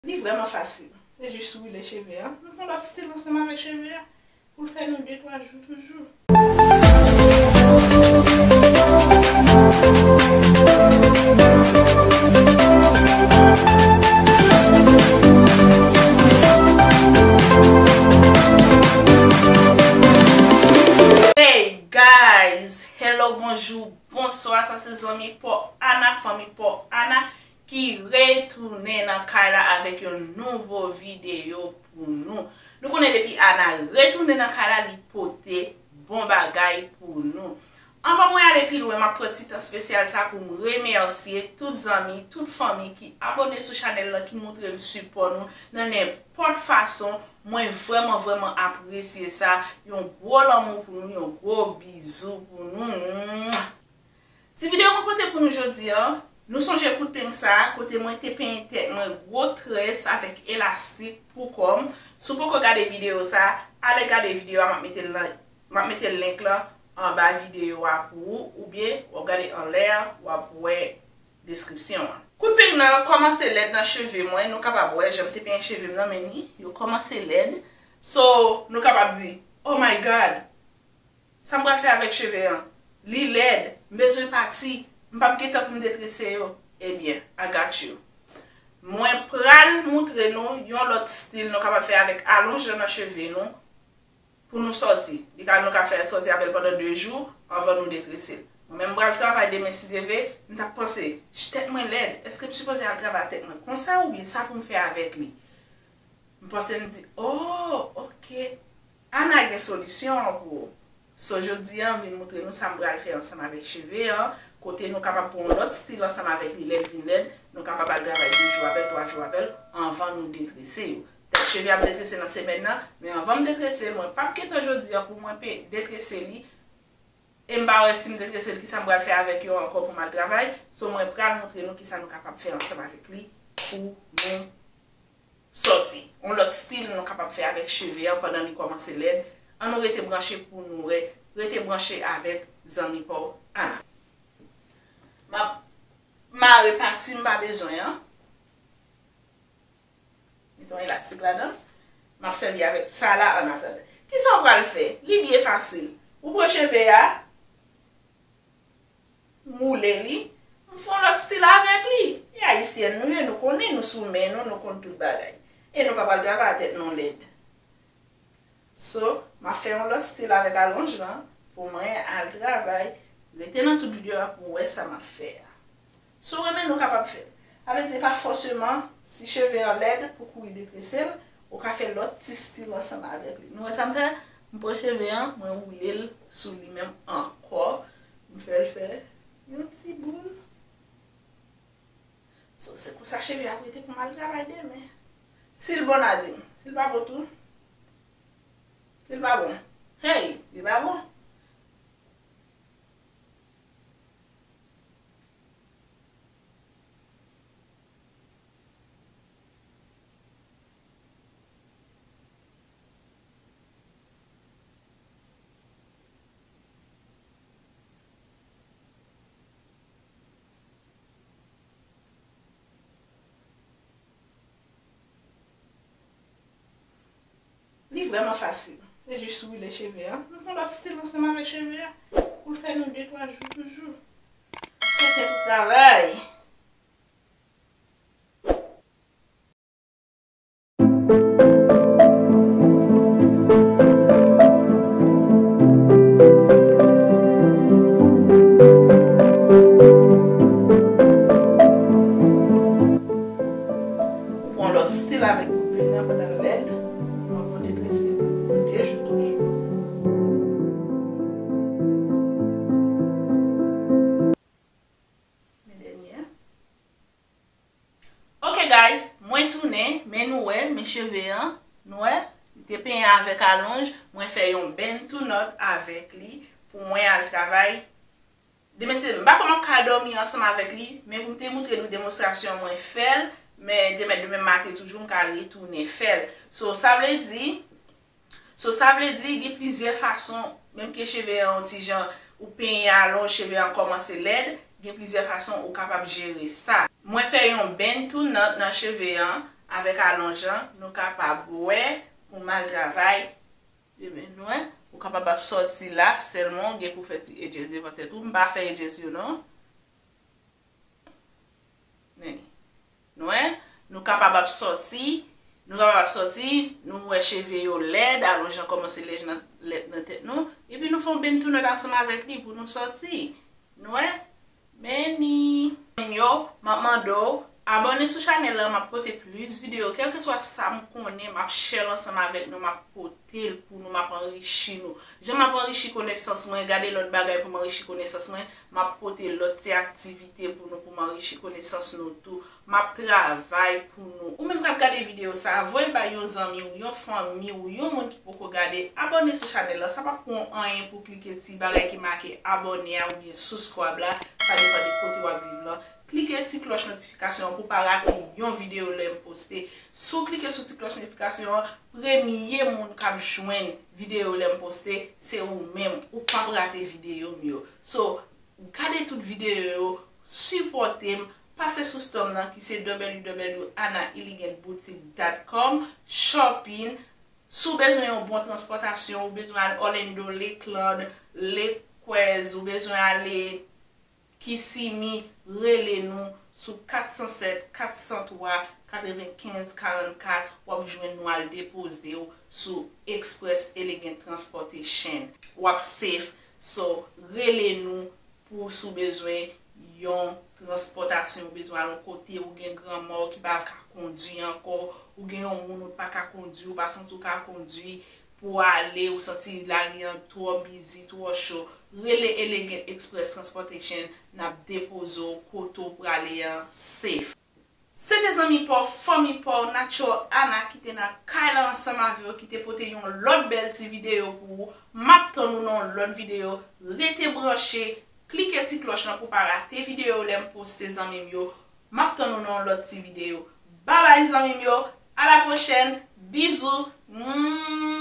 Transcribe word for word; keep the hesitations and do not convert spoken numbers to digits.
Li vrèman fasil. Se jis woule cheve a. Nou fè yon lòt stil ansanm avèk cheve a pou l fè nou de twa jou toujou. Hey guys, hello, bonjou, bonswa, sa se zanmi pa w Ana, fanmi pa w Ana ki retounen nan kay la avèk yon nouvo videyo pou nou. Nou konnen depi Ana retounen nan kay la, li pote bon bagay pou nou. Anvan mwen ale pi lwen, m ap pran ti tan espesyal sa pou m remèsye tout zanmi, tout fanmi ki abòne sou chanèl lan, ki montre m sipò nou nan nenpòt fason. Mwen vrèman, vrèman apresye sa. Yon gwo lanmou pou nou, yon gwo bizou pou nou. Ti videyo mwen pote pou nou jodi a, nou sonje kout peng sa a, kote mwen te penyen tèt mwen, gwo très avèk elastik pou kò m. Si w poko gade videyo sa a, ale gade videyo a, m ap mete l nan, m ap mete link lan anba videyo a pou ou, oubyen w ap gade anlè a, w ap wè deskripsyon an. Kout peng nan kòmanse lèd nan cheve mwen, nou kapab wè jan m te penyen cheve m nan, men ni, yo kòmanse lèd. So, nou kapab di, "Oh my God! Sa m pral fè avèk cheve an? Li lèd, m bezwen pati, m p ap gen tan pou m detrese yo." Ebyen, I got you. Mwen pral montre nou yon lòt stil nou kapab fè avèk alonj lan nan cheve nou pou nou sòti. Li ka, nou ka fè sòti avè l pandan de jou anvan nou detrese l. Mwen menm m pral travay demen si Dye vle, m t ap panse, "Tèt mwen lèd, èske m sipoze al travay ak tèt mwen konsa oubyen sa pou m fè avèk li?" M panse m di, "Oh, ok. Ana gen solisyon an pou ou." So, jodi a, m vin montre nou sa m pral fè ansanm avèk cheve an, kote nou kapab pran yon lòt stil ansanm avèk li, lè l vin lèd, nou kapab al travay de jou avè l, twa jou avè l, anvan nou detrese yo. Tèt cheve ap detrese nan semèn nan, men anvan m detrese l, mwen p ap gentan jodi a pou mwen pe detrese li, e m pa wè si m detrese l, kisa m pral fè avèk yo ankò pou m al travay. So, mwen pral montre nou kisa nou kapab fè ansanm avèk li pou nou sòti. Yon lòt stil nou kapab fè avèk cheve an pandan li kòmanse lèd. Ann nou rete branche pou nou wè. Rete branche avèk zanmi pa w Ana. M ap mare pati m pa bezwen an. Met yon elastik ladan. M ap sèvi avèk sa la annatandan. Kisa w pral fè? Li byen fasil. Ou pran cheve a, m woule li, m fè yon lòt stil avèk li. E ayisyèn nou ye, nou konnen, nou sou men nou, nou konn tout bagay. E nou pa pral travay a tèt nou lèd. So, m ap fè yon lòt stil avèk alonj lan pou mwen al travay. Rete nan tout videyo a pou w wè sa m ap fè a. Si w renmen, nou kapab fè l. Sa vle di, pa fòseman, si cheve an lèd, pou kouri detrese l, ou ka fè lòt ti stil ansanm avèk li. Nou wè sa m fè? M pran cheve an, mwen woule l sou li menm ankò. M fè l fè yon ti boul. So, se konsa cheve ap rete pou m al travay demen. Si l bon, n a di m. Si l pa bon tou, si l pa bon, hey, li pa bon. Li vrèman fasil. Se jis woule cheve a. Nou fè yon lòt stil ansanm avèk cheve a pou l fè nou de twa jou toujou. Se tèt ou travay. Ou pran lòt stil avèk kout peng nan pandan l rèd, anvan w detrese l pou de jou toujou. Men dènye a. Ok guys, mwen tounen, men nou wè, men cheve an, nou wè, li te penyen avèk alonj, mwen fè yon bend to knot avèk li pou mwen al travay. Demen se, m pa konn m ap ka dòmi ansanm avèk li, men pou m te montre nou demonstrasyon mwen fè l, men demen, demen maten toujou m ka retounen fè l. So, sa vle di, So, sa vle di, gen plizyè fason, menm ke cheve an yon ti jan, ou penyen alonj, cheve an kòmanse lèd, gen plizyè fason ou kapab jere sa. Mwen fè yon bend to knot nan cheve an, avèk alonjan, nou kapab wè pou m al travay demen. Nou wè, ou kapab ap sòti la, sèlman ou gen pou fè ti edges devan tèt ou. M pa fè edges yo non. Men, nou wè, nou kapab ap sòti, nou kapab ap sòti, nou wè cheve yo lèd, alonjan kòmanse lèd nan, lèd nan tèt nou, epi nou fè yon bend to nut ansanm avèk li pou nou sòti. Nou wè? Men ni. Yo, m ap mande w abòne sou chanèl la, m ap pote plis videyo. Kèlkeswa sa m konnen, m ap share l ansanm avèk nou, m ap pote l pou nou, m ap anrichi nou. Jan m ap anrichi konesans mwen, gade lòt bagay pou m anrichi konesans mwen, m ap pote lòt ti aktivite pou nou, pou m anrichi konesans nou tou. M ap travay pou nou. Ou menm k ap gade videyo sa a, voye bay yon zanmi w, yon fanmi w, yon moun ki poko gade. Abòne sou chanèl la. Sa p ap pran anyen pou klike ti bagay ki make abòne a oubyen subscribe la. Sa depann de kote w ap viv lan. Klike ti klòch notifikasyon an pou pa rate yon videyo lè m poste. Si w klike sou ti klòch notifikasyon an, premye moun k ap jwenn videyo lè m poste, se ou menm. Ou p ap rate videyo m yo. So, gade tout videyo yo, sipòte m, pase sou store m nan ki se w w w ana elegant boutique dot com, shopping. Si w bezwen yon bon transpòtasyon, ou bezwen al Orlando, Lakeland, Lake West, ou bezwen ale Kissimmee, rele nou sou kat san sèt, kat san twa, katrevenkenz karannkat, w ap jwenn nou al depoze w sou Express Elegant Transportation. W ap safe. So, rele nou pou si w bezwen yon transpòtasyon, ou bezwen al yon kote, ou gen granma w ki pa ka kondui ankò, ou gen yon moun ou pa ka kondui, ou pa santi w ka kondui pou w ale, ou santi lari an twò bizi, twò cho, rele Elegant Express Transportation, n ap depoze w kote w prale an safe. Se te zanmi pa w, fanmi pa w, Nacho Ana ki te nan kay la ansanm avè w, ki te pote yon lòt bèl ti videyo pou ou. M ap tann ou nan yon lòt videyo. Rete branche, klike ti klòch lan pou pa rate videyo lè m poste, zanmi m yo. M ap tann ou nan yon lòt ti videyo. Babay zanmi m yo, a la pwochèn, bizou. Mwah.